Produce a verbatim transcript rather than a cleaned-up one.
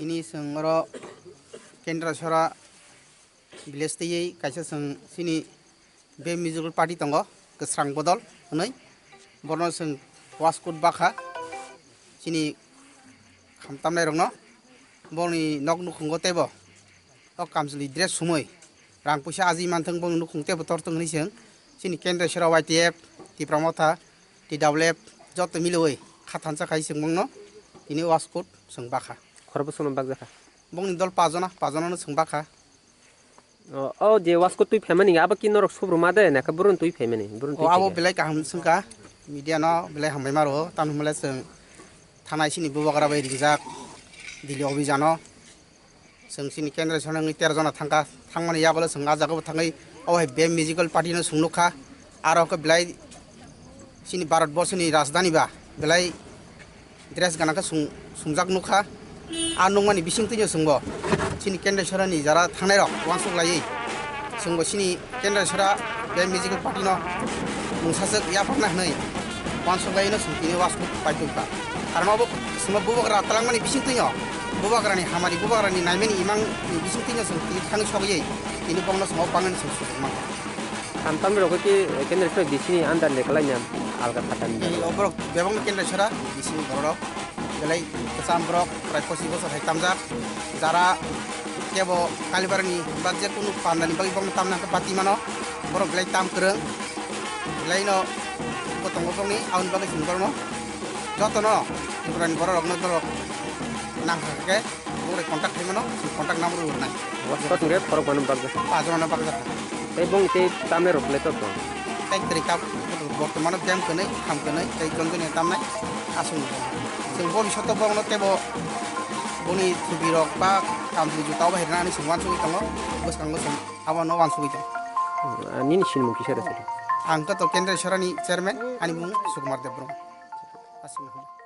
Ini chwng oro Kendra Sora village twiwi kaisa chwng chini B M musical party tongo, Kwsrang Bodol hwnwi. Bono chwng waskut bakha chini khamtamnairokno. Boni nok nukhungo teibo o kamchwlwi dress sumwi rang puisa aji manthwng, boni nukhung teibo torthwng hwnwi chwng chini Kendra Sora Y T F, Tipra Motha, T W F joto miliwi kha thansa khai chwng bongno tini waskut chwng bakha. Khorokbo chwngno bakjakha? Bongni dol pajona, pajonano chwng bakha. O, o je waskut twi phaimani abo ki norok subru ma de, na khe burun twi phaimani, burun twi O abo phaikha? Belai kaham swngkha, media no belai hambai maro, tamni hwnle chwng thanai chini bubagra bai rijak, Dili obijano. Chwng chini Kendra Sora wngwi tero jona thangkha, thangmani yagulo chwng ah jagao thangwi obo hai B M musical party no chwng nukha. Aro khe belai chini Bharat borsoni rajdhani ba belai dress gana khe sung-, sungjak nukha. Ah nukmani bisingtwino chwngbo chini Kendra Sorani jara thangnairok uansuk laiwi chwngbo chini Kendra Sora B M musical party no mungsaswk yapharna hwnwi uansuk laiwino chwng tini waskut paitongkha. Karon obo chwngno bubagra talangmani bisingtwino, bubagrani hamari, bubagrani naimani imangni bisingtwino chwng tini thangwi sogwi tini bongno chwng o pangnani chwng sujuk mankha. Khamtam rok ki Kendra Sora D C ni under le kalaina alga khatani. Tini o borok bebakno Kendra Sora D C ni borok belai kwcham borok prai pochish bochor hai tamjak. Jara kebo Kalibarani ba je kunu pandani bagwi bongno tamna hwnkhe bati mano. Borok belai tam kwrwng. Belaino bo tongo bongni aboni bagwi chwng borokno jotono Tripurani borok rokno borok nangkha khe. Bore contact khaimano, contact number rwnai. WhatsApp hwnkhe khorok mano bakjak. Pajamano bakjak. Tei bong tei tamne rok le tok. Tei teri kap bortomano dem kwnai, kham kwnai, tei jon jon tamnai asung. Chwng boni soto bongno tebo boni thubi rok ba kamchwlwi juta obo herna ani chwng wansugwi tongo. Bwskango chwng abono wansugwi tongo. Nini sinimung kisa rw sadi? Ang khe to Kendra Sorani chairman, ani mung Sukumar Debbarma. Asung.